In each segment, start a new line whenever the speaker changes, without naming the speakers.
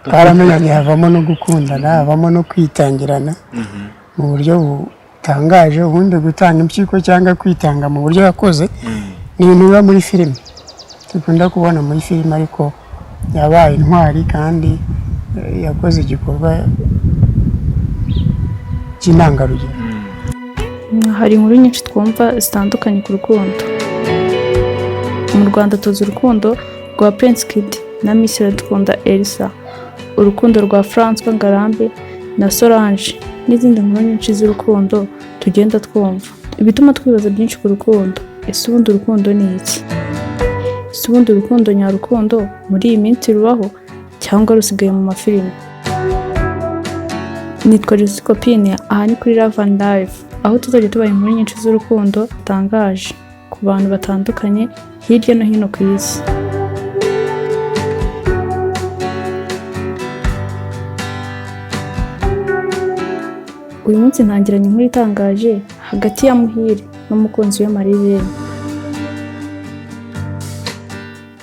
Twaramenyanye, havamo no gukundana, havamo no kwitangirana mu buryo butangaje. Ubundi gutanga impyiko cyangwa kwitanga mu buryo yakoze ni ibintu biba muri filime, dukunda kubona muri filime, ariko yabaye intwari kandi yakoze igikorwa cy'intangarugero.
Hari inkuru nyinshi twumva zitandukanye ku rukundo. Mu Rwanda tuzi urukundo rwa Prince Kid na Miss Iradukunda Elsa, urukundo rwa François Ngarambe na Solange n'izindi nkuru nyinshi z'urukundo tugenda twumva. Ibituma twibaza byinshi ku rukundo. Ese ubundi urukundo ni iki? Ese ubundi urukundo nyarukundo muri iyi minsi rubaho cyangwa rusigaye mu mafilimi? Nitwa Josie Copine, aha ni kuri Love and Life, aho tuzajya tubaha inkuru nyinshi z'urukundo zitangaje ku bantu batandukanye hirya no hino ku isi. Uyu munsi ntangiranye inkuru itangaje hagati ya Muhire n'umukunzi we Marie-Reine.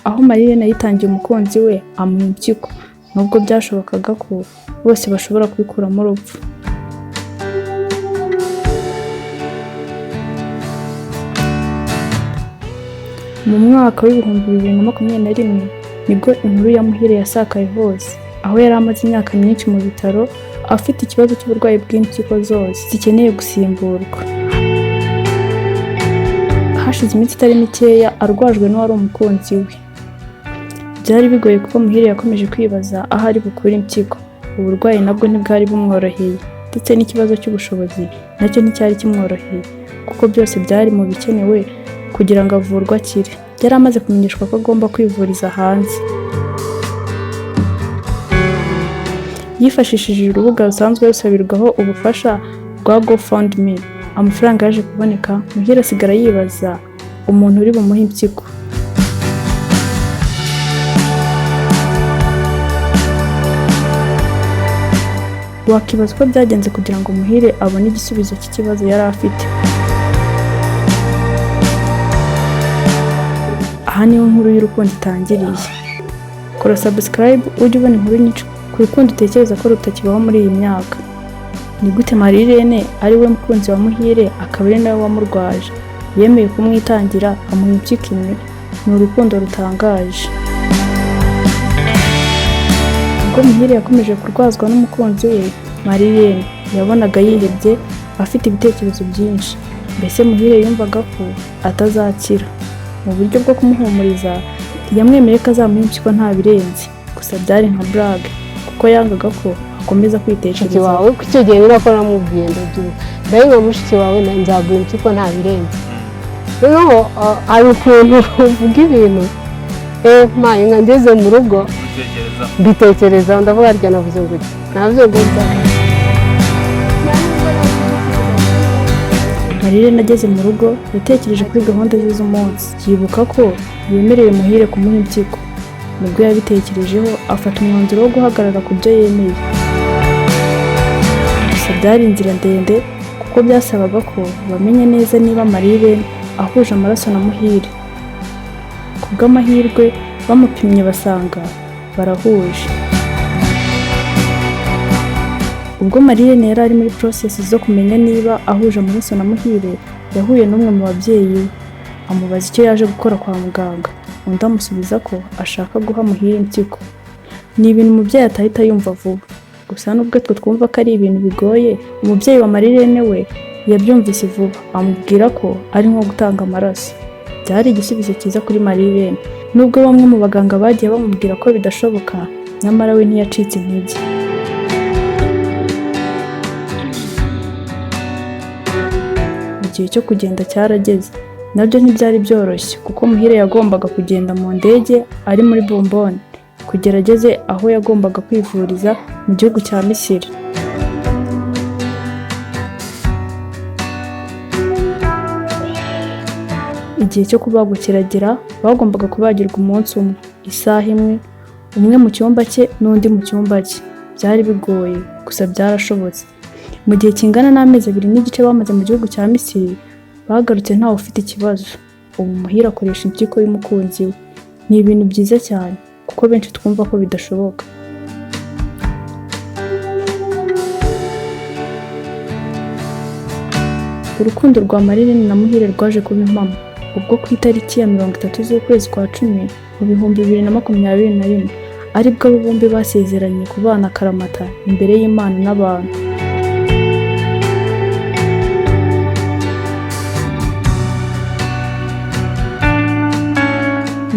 Aho Marie-Reine yitangiye umukunzi we amuha impyiko, nubwo byashobokaga ko bose bashobora kubikuramo urupfu. Mu mwaka w'2021 nibwo inkuru ya Muhire yasakaye hose, aho yari amaze imyaka myinshi mu bitaro afite ikibazo cy'uburwayi bw'impyiko zose zikeneye gusimburwa. Hashize iminsi itari mikeya arwajwe n'uwari umukunzi we. Byari bigoye kuko Muhire yakomeje kwibaza aho ari bukure impyiko. Uburwayi nabwo ntibwari bumworoheye, ndetse n'ikibazo cy'ubushobozi nacyo nticyari kimworoheye, kuko byose byari mu bikenewe kugira ngo avurwe akire. Yari amaze kumenyeshwa ko agomba kwivuriza hanze. Yifashishije urubuga rusanzwe rusabirwaho ubufasha rwa GoFundMe. Amafaranga yaje kuboneka, Muhire asigara yibaza umuntu uri bumuhe impyiko. Wakibaza uko byagenze kugira ngo Muhire abone igisubizo cy'ikibazo yari afite. Aha niho inkuru y'urukundo itangiriye. Kora subscribe ujye ubona inkuru nyinshi ku rukundo utekereza ko rutakibaho muri iyi myaka. Ni gute Marie-Reine ari we mukunzi wa Muhire akaba ari nawe wamurwaje yemeye kumwitangira amuha impyiko imwe? Ni urukundo rutangaje. Ubwo Muhire yakomeje kurwazwa n'umukunzi we Marie-Reine, yabonaga yihebye, afite ibitekerezo byinshi. Mbese Muhire yumvaga ko atazakira. Mu buryo bwo kumuhumuriza yamwemereye ko azamuha impyiko nta birenze, gusa byari nka blague kuko yangaga ko akomeza
Mushiki
kwitekerezaho.
wawe ko icyo gihe nako namubwiye, ndabyibuka, ndayiha mushiki wawe nzaguha impyiko nta birenze. Noneho hari ukuntu uvuga ibintu, mpaye nka ngeze mu rugo mbitekerezaho, ndavuga rya navuze ngo iki? Navuze ngo
Marie-Reine ageze mu rugo yatekereje kuri gahunda ze z'umunsi, yibuka ko yemereye Muhire kumuha impyiko. Nibwo yabitekerejeho afata umwanzuro wo guhagarara ku byo yemeye. Gusa byari inzira ndende kuko byasabaga ko bamenya neza niba Marie-Reine ahuje amaraso na Muhire. Ku bw'amahirwe bamupimye basanga barahuje. Ubwo Marie-Reine yari ari muri process zo kumenya niba ahuje amaraso na Muhire, yahuye n'umwe mu babyeyi be, amubaza icyo yaje gukora kwa muganga, undi amusubiza ko ashaka guha Muhire impyiko. Ni ibintu umubyeyi atahita yumva vuba. Gusa nubwo twe twumva ko ari ibintu bigoye, umubyeyi wa Marie-Reine we yabyumvise vuba, amubwira ko ari nko gutanga amaraso. Byari igisubizo cyiza kuri Marie-Reine. Nubwo bamwe mu baganga bagiye bamubwira ko bidashoboka, nyamara we ntiyacitse intege. Igihe cyo kugenda cyarageze, nabyo ntibyari byoroshye kuko Muhire yagombaga kugenda mu ndege ari muri bombone kugera ageze aho yagombaga kwivuriza mu gihugu cya Misiri. Igihe cyo kubagwa kiragera, bagombaga kubagirwa umunsi umwe, isaha imwe, umwe mu cyumba cye n'undi mu cyumba cye. Byari bigoye gusa byarashobotse. Mu gihe kingana n'amezi 2.5 bamaze mu gihugu cya Misiri, bagarutse ntawe ufite ikibazo. Ubu Muhire akoresha impyiko y'umukunzi we. Ni ibintu byiza cyane kuko benshi twumva ko bidashoboka. Urukundo rwa Marilene na Muhire rwaje kuba impamo ubwo ku itariki ya 30 z'ukwezi kwa 10 mu 2021 aribwo abo bombi basezeranye kubana akaramata imbere y'Imana n'abantu.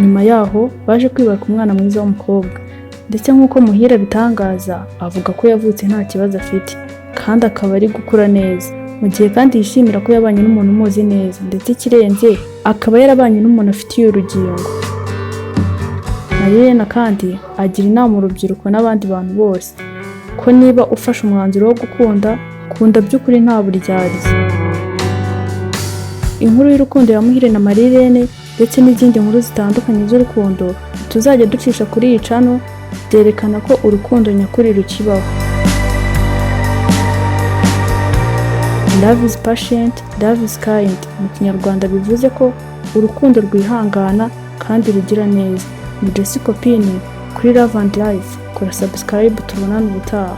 Nyuma yaho baje kwibaruka umwana mwiza w'umukobwa, ndetse nk'uko Muhire abitangaza avuga ko yavutse nta kibazo afite kandi akaba ari gukura neza, mu gihe kandi yishimira ko yabanye n'umuntu umuzi neza, ndetse ikirenze akaba yarabanye n'umuntu afitiye urugingo. Marilena kandi agira inama urubyiruko n'abandi bantu bose ko niba ufashe umwanzuro wo gukunda, kunda by'ukuri nta buryarya. Inkuru y'urukundo ya Muhire na Marilene ndetse n'izindi nkuru zitandukanye z'urukundo tuzajya ducisha kuri iyi channel byerekana ko urukundo nyakuri rukibaho. Love is patient, love is kind mu Kinyarwanda bivuze ko urukundo rwihangana kandi rugira neza. Ni Jessie Copine kuri Love and Life. Kora subscribe, tubonane ubutaha.